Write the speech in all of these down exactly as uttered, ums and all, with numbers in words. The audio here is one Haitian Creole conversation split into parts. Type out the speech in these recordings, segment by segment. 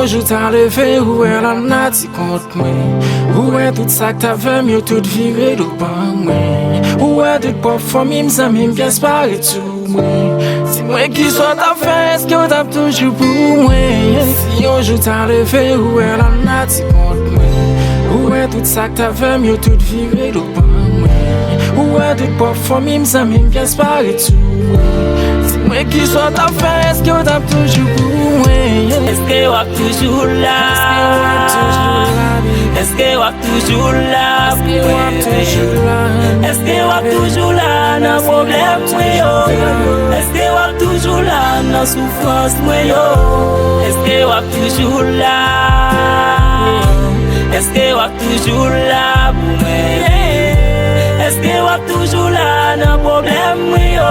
Jou ta leve, ou wè lannati kont mwen. Ou wè tout sa k t ap fè m, yo tout vire do ban mwen. Ou wè tout pwòp fanmi m, zanmi m, pyès pa ret sou mwen. Di mwen kisa w t ap fè, èske w t ap toujou pou mwen? Si yon jou ta leve, ou wè lannati kont mwen. Ou wè tout sa k t ap fè m, yo tout vire do ban mwen. Ou wè tout pwòp fanmi m, zanmi m, pyès pa ret sou mwen. Di mwen kisa w t ap fè, èske w t ap toujou pou mwen? Èske w ap toujou la? Èske w ap toujou la? Èske w ap toujou la pou mwen? Èske w ap toujou la nan pwoblèm mwen yo? Èske w ap toujou la nan soufrans mwen yo? Èske w ap toujou la? Èske w ap toujou la pou mwen? Èske w ap toujou la nan pwoblèm mwen yo?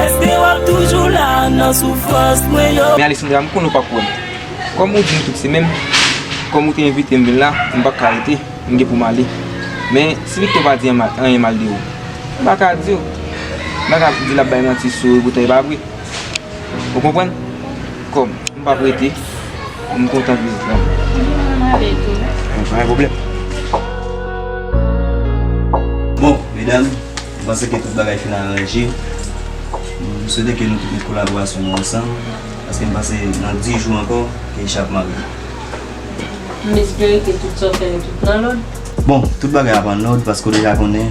Èske w ap toujou la nan soufrans mwen yo? Men Alexandra, m konnen w p ap kwè m. Kòm ou di m tout se menm, kòm ou te envite m vin la, m pa ka rete, m gen pou m ale. Men, si Victor pa di anyen mal, anyen mal de ou, m pa ka di w. M pa ka di l ap bay manti sou ou, epoutan e pa vre. Ou konprann? Kòm m p ap rete, m kontan vizit la. M ale tou. Bon, pa gen pwoblèm. Bon, medam, m panse ke tout bagay fin aranje. M swete ke nou tout met kolaborasyon nou ansanm, paske m panse nan dis jou ankò, Keisha ap marye. M espere ke tout sa w fè yo tout nan lòd. Bon, tout bagay ap an lòd, paske w deja konnen,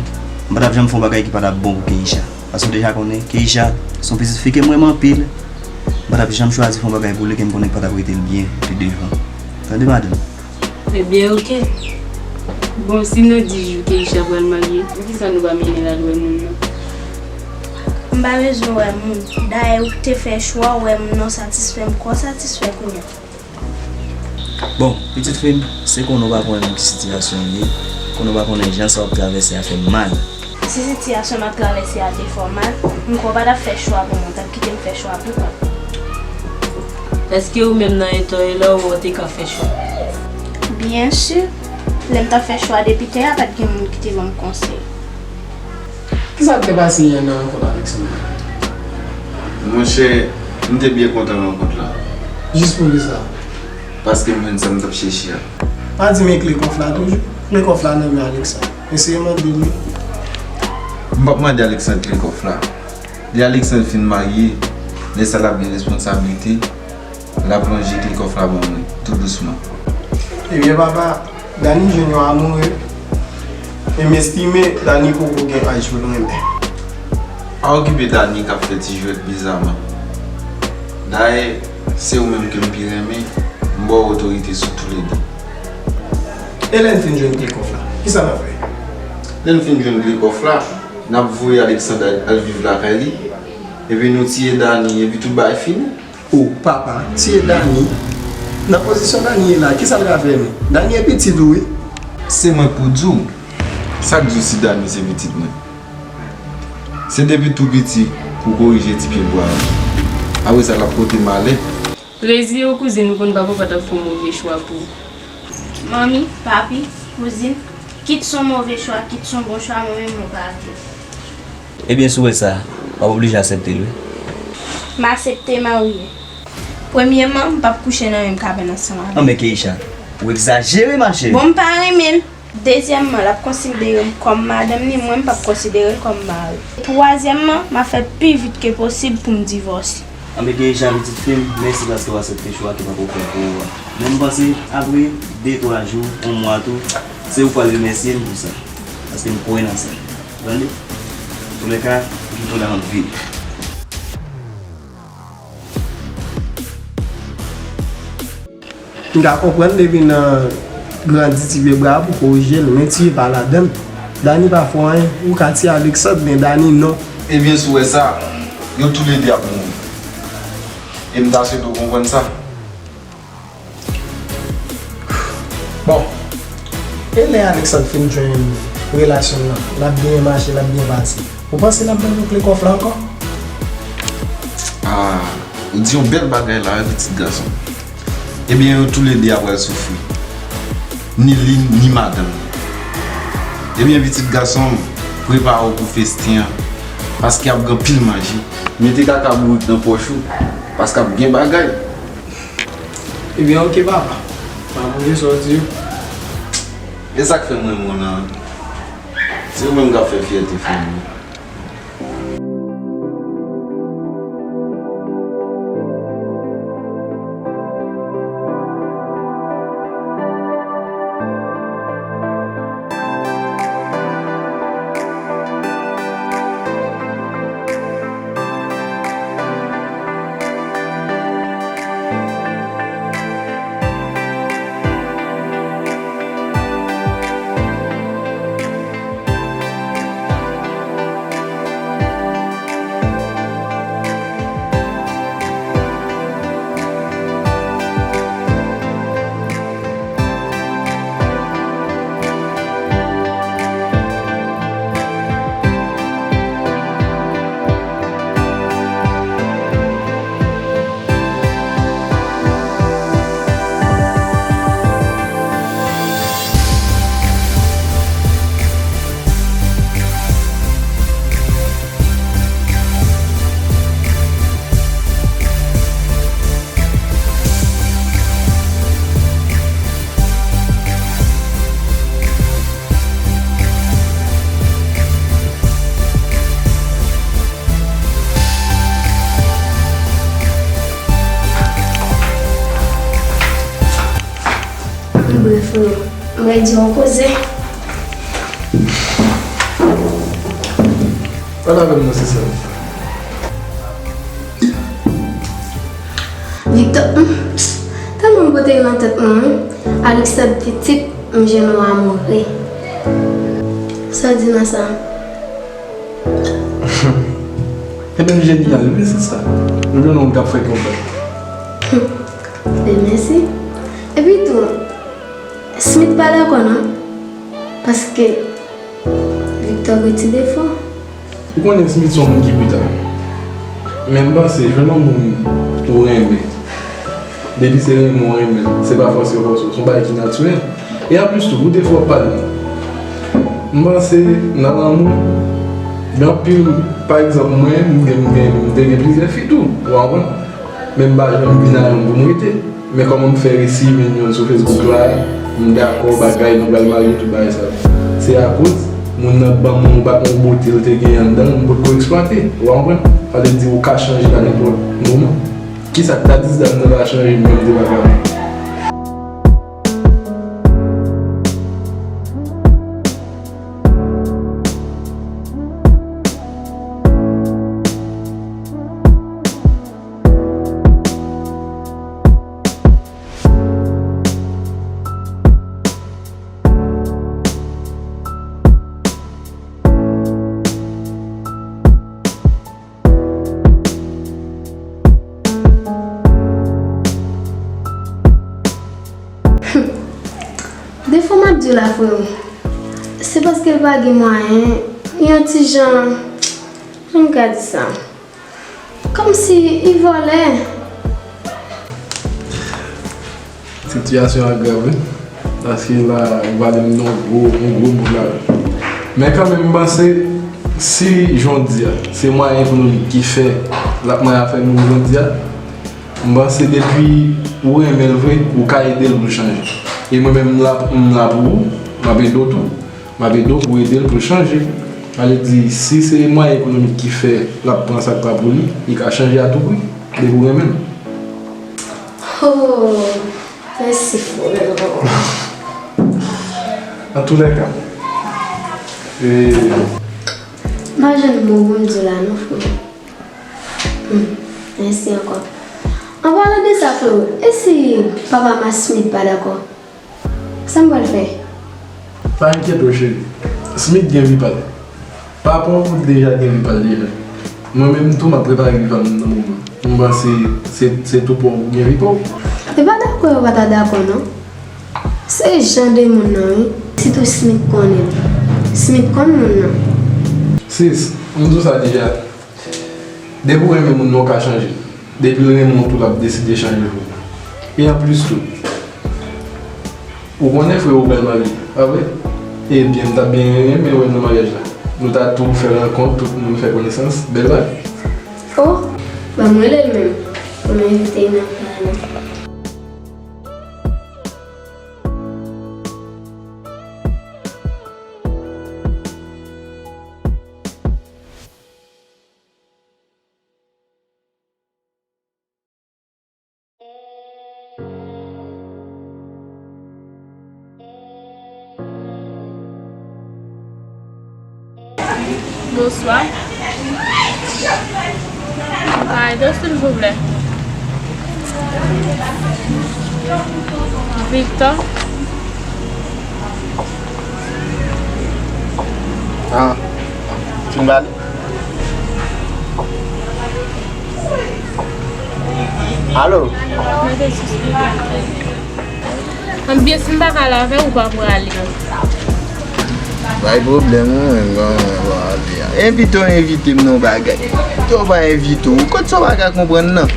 m pa t ap janm fè yon bagay ki pa t ap bon pou Keisha. Paske w deja konnen, Keisha se yon pitit fi ke m renmen anpil. M pa t ap janm chwazi fè yon bagay pou li ke m konnen k pa t ap rete l byen pi devan. Tande, madanm? Ebyen, oke. Bon, si nan dis jou Keisha pral marye, poukisa nou pa mennen l al wè moun nan? M pa bezwen wè moun. Dayè, ou k te fè chwa w wè moun nan w satisfè m, kwa w satisfè kounye a? Bon, pitit fi m, se konnen w pa konnen nan ki sitiyasyon w ye, konnen w pa konnen jan sa w ap travèse a fè m mal. Si sitiyasyon m ap travèse a te fè w mal, m kwè w pa t ap fè chwa pou mwen, w t ap kite m fè chwa pou mwen. Èske ou menm nan eta w ye la, ou wè w te ka fè chwa? Byen si, lè m t ap fè chwa depi tè a, pa t gen moun ki te ban m konsèy. Kisa k te pase yè nan rankont avèk Sandra? Monchè, m te byen kontan rankont la. Jis poukisa? Paske m jwenn sa m t ap chèche a. Pa di men kle kòf la toujou. Kle kòf la nan men Alexandre. Eseye mande l li. M p ap mande Alexandre kle kòf la. Lè Alexandre fin marye, lè sa l ap gen responsablite, l ap lonje kle kòf la ban mwen, tou dousman. Ebyen, papa, Dani jwenn yon amoure, e m estime Dani poko gen aj pou l renmen. Pa okipe Dani k ap fè ti jwèt bizaman. Dayè, se ou menm ke m pi renmen, m ba w otorite sou toulede. E lè n fin jwenn kle kòf la, kisa n ap fè? Lè n fin jwenn kle kòf la, n ap voye Alexandre al viv lakay li, epi nou tiye Dani, epi tout bagay fini. O, papa, tiye Dani? Nan pozisyon Dani ye la, kisa l ka fè nou? Dani e pitit ou, wi. Se mwen k pou di w, sa k di w si Dani se pitit mwen? Se depi tou piti pou w korije ti pye bwa a. Apre sa, l ap pote malè. Rezi yo, kouzin, ou konn papa pa t ap fè yon move chwa pou ou. Manmi, papi, kouzin, kit s on move chwa, kit s on bon chwa, mwen menm mwen pa vle. Ebyen, si w wè sa, w ap oblije aksepte l, wi. M aksepte marye. Premyèman, m p ap kouche nan menm kabann ansanm avè l. Anben, Keisha, ou egzajere, machè. Bon, m pa renmen l. Dezyèmman, l ap konsidere m kòm madanm li, mwen, m p ap konsidere l kòm mari. Twazyèmman, m ap fè pi vit ke posib pou m divòse. Anben, Keisha, pitit fi m, mèsi paske w aksepte chwa ke papa w fè pou ou a. Men m panse, apre de, twa jou, yon mwa tou, se ou k pral remèsye m pou sa. Paske m kwè nan sa. Tande? Antoulèka, m tou la m ap vini. M ka konprann depi nan grandi ti pye bra a pou korije l, men tiye pa ladan l. Dani pa fè w anyen, ou ka tiye Alexandre, men Dani non. Ebyen, si w wè sa, yo toulede ap mouri. E m ta swete w konprann sa. Bon, e lè Alexandre fin jwenn relasyon l lan, l ap byen mache, l ap byen pase, ou panse l ap ban nou kle kòf la ankò? Ah, ou di yon bèl bagay la wi, pitit gason m. Ebyen, yo toulede a pral soufri. Ni li, ni madanm li. Ebyen, pitit gason m, prepare w pou festen an, paske ap gen anpil manje. Mete kaka bourik nan pòch ou, paske ap gen bagay. Ebyen, oke, papa. Pa pwouve sa w di yo. E sa k fè m renmen w lan? Se ou menm k ap fè fyète fanmi. Wi, freo. M redi yon koze. Pale avè m non, sista. Victor, hmm, tèlman m pote l nan tèt mwen, wi. Alix t ap pitit, m jwenn yon amoure. Sa w di nan sa? Ebyen, jenyal, wi, se sa. Nou jwenn yon moun k ap fè konprann. Bèl mèsi. Epi tou, Smith pa dakò non. Paske Victor gen ti defo. Ou konnen Smith se yon moun ki brital. Men m panse, jwenn yon moun ou renmen. Depi se renmen ou renmen l, se pa fòse yo fòse w. Se yon bagay ki natirèl. E anplis tou, ou te fò pale. M panse nan lanmou, gen anpil, pa egzanp, mwen, m gen, m gen, m te gen plizyè fi tou, ou konprann? Men m pa janm vin a yon pou m rete. Men kòman m fè resi jwenn youn sou Facebook la, m dakò, bagay, nou pral marye, tout bagay sa. Se akoz moun nan ban m yon ba-, yon bote l te gen anndan l, m potko eksplwate, ou konprann? Sa vle di ou ka chanje a nenpòt moman. Kisa k ta di dam nan ta chanje menm te pa ka? Defo m ap di w la, freo, se paske l pa gen mwayen, yon ti jan, jan m ka di sa, kòmsi li vòlè. Sitiyasyon an grav, wi. Paske la, ou pale m de yon gwo, yon gwo boug la. Men kanmenm, m panse, si, jan w di a, se mwayen ekonomik ki fè l ap mande afè nou jodi a, m panse depi ou renmen l vre, ou ka ede l pou l chanje. E mwen menm, m la, m la pou ou, m ap ede w tou. M ap ede w pou ede l pou l chanje. Sa vle di, si se mwayen ekonomik ki fè l ap pran sa k pa pou li, li ka chanje a tou pri, depi w renmen l. Oh, mèsi, freo. Antoulèka, e, m pa jwenn mo pou m di w la, non, freo. Hmm, mèsi ankò. An palan de sa, freo, e si papa Masmith pa dakò? Sa m pral fè? Pa enkyete w, cheri. Smith gen vi pa l. Papa w deja gen vi pa l deja. Mwen menm tou, m ap prepare vi pa m nan moman. M panse se, se tou pa w pou gen vi pa w. E pa dakò yo pa ta dakò, non. Se jan de moun nan, wi. Sitou Smith konnen. Smith konn moun nan. Sis, m di w sa deja. Depi w renmen moun nan, w ka chanje. Depi l renmen w tou, l ap deside chanje pou ou. E anplis tou, ou konnen frè w pral marye, pa vre? Ebyen, m ta byen renmen wè l nan maryaj la. Nou ta tou fè rankont, tout moun fè konesans. Bèl bagay. Oh, ban m rele l menm pou m envite l nan kay la. Bonswa. Ay, do silvouplè. Victor. Ah, fin pale? Alo? Mete sou speaker. Anbyen, si m pa ka al avè w, ou pa prale. Bay pwoblèm, ou menm, kòman w ale a? Envite w envite m nan yon bagay. Yo pa envite w. Kot sa w pa ka konprann nan?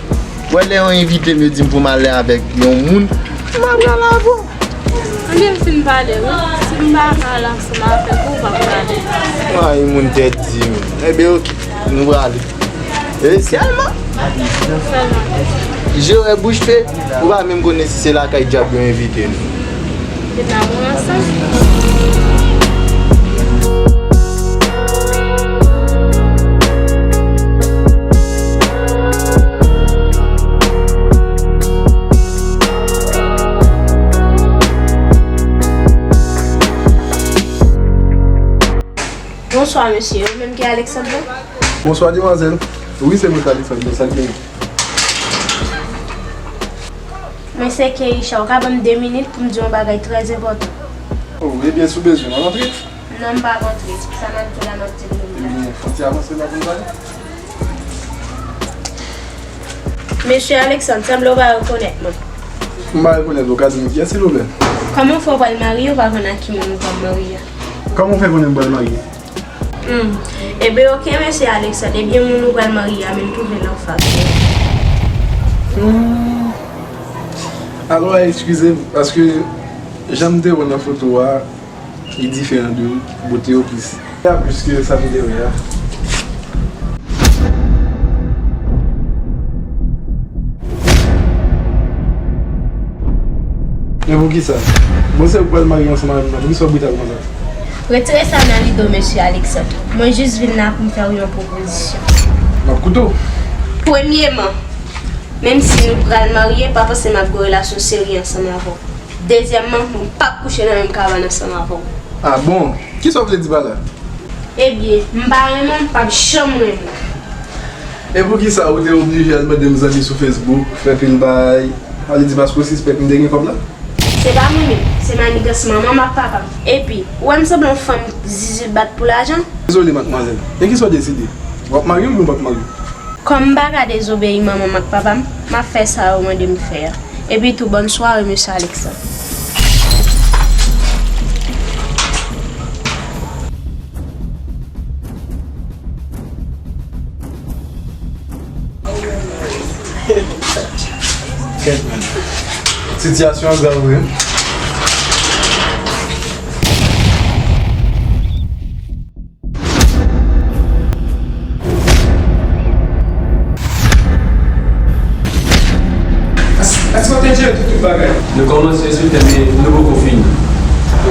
Wè lè yo envite m, yo di m pou m ale avèk yon moun, m ap pral avè w. Anbyen, m fin pale, wi. Si m pa ka al ansanm avèk ou, ou pa prale. Ay, moun tèt di, men. Enben, oke, nou prale. E sèlman. Sèlman. Je wè bouch fè, ou pa menm konnen si se lakay dyab yo envite nou. Se pa bon ansanm. Bonswa, mesye. Ou menm ki Alexandre? Bonswa, demwazèl. Wi, se mwen k Alexandre. Sa k genyen? Mwen se Keisha. Ou ka ban m de minit pou m di yon bagay trè enpòtan? Oh, ebyen, si w bezwen, m ap antre? Non, m p ap antre. Sa m ap di w la, m ap di l menm la. Ebyen, fò ti avanse la pou n pale. Mesye Alexandre, sanble w pa rekonèt mwen. M pa rekonèt ou, ka di m kiyès, silvouplè? Kòman w fè w pral marye, ou pa konn ak ki moun ou pral marye a? Kòman w fè konnen m pral marye? Hmm. Ebyen, oke, mesye Alexandre. Ebyen, moun ou pral marye a menm twouve l anfas ou. Hmm. Alò, eskize m, paske jan m te wè w nan foto a, li diferan de bote yo plis. A plis ke sa m te wè a. Men poukisa? Bon, se ou k pral marye ansanm avè m nan, poukisa w brital konsa? Retire sa nan lide w, mesye Alexandre. Mwen jis vin la pou m fè w yon pwopozisyon. M ap koute w. Premyeman, menm si nou pral marye, pa panse m ap gen yon relasyon serye ansanm avè w. Dezyèmman, mwen p ap kouche nan menm kabann ansanm avè w. Ah bon? Kisa w vle di pa la? Ebyen, m pa renmen w, m p ap janm renmen w. E poukisa ou te oblije al mande m zanmi sou Facebook, fè pil bay? Sa vle di paske w sispèk m te gen kòb la? Se pa mwen menm, se manigans manman m ak papa m. Epi, ou wè m sanble yon fanm zizilbat pou lajan? Dezole, madmwazèl. E kisa w deside? W ap marye oubyen w p ap marye? Kòm m pa ka dezobeyi manman m ak papa m, m ap fè sa yo mande m fè a. Epi tou, bòn sware, mesye Alexandre. Kèt, men. Sitiyasyon an grav vre. Èske w te jere tout, tout bagay? Nou kòmanse, enspektè, men nou poko fini.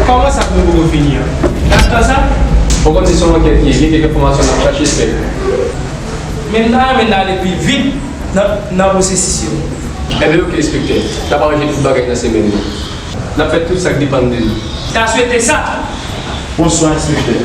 Kòman sa, nou poko fini an? Gad tan sa? Ou konn se yon ankèt li ye, gen kèk enfòmasyon n ap chache, enspektè. Men m ta renmen n ale pi vit nan, nan pwosesis yo. Enben, oke, enspektè. N ap aranje tout bagay nan semèn nan. N ap fè tout sa k depann de nou. Ta swete sa. Bonswa, enspektè.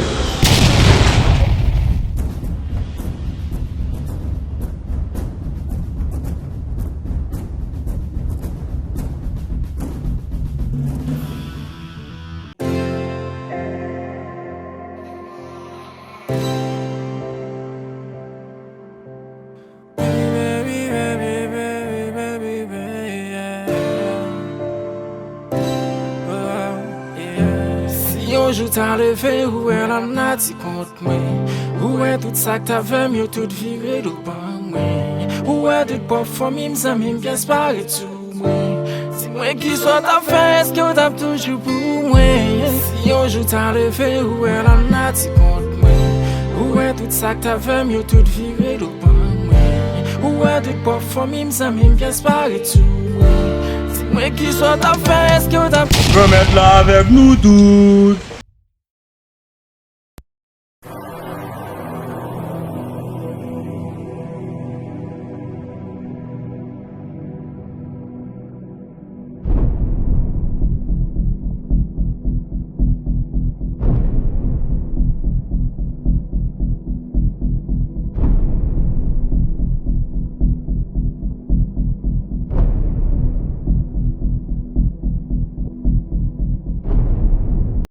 Si yon jou ta leve, ou wè lannati kont mwen, ou wè tout sa k t ap fè m yo tout vire do ban mwen, ou wè tout pwòp fanmi m, zanmi m, pyès pa ret sou mwen. Di mwen kisa w t ap fè, èske w t ap toujou pou mwen? Si yon jou ta leve, ou wè lannati kont mwen, ou wè tout sa k t ap fè m yo tout vire do ban mwen, ou wè tout pwòp fanmi m, zanmi m, pyès pa ret sou mwen. Di mwen kisa w t ap fè, èske w t ap Granmèt la avèk nou tout.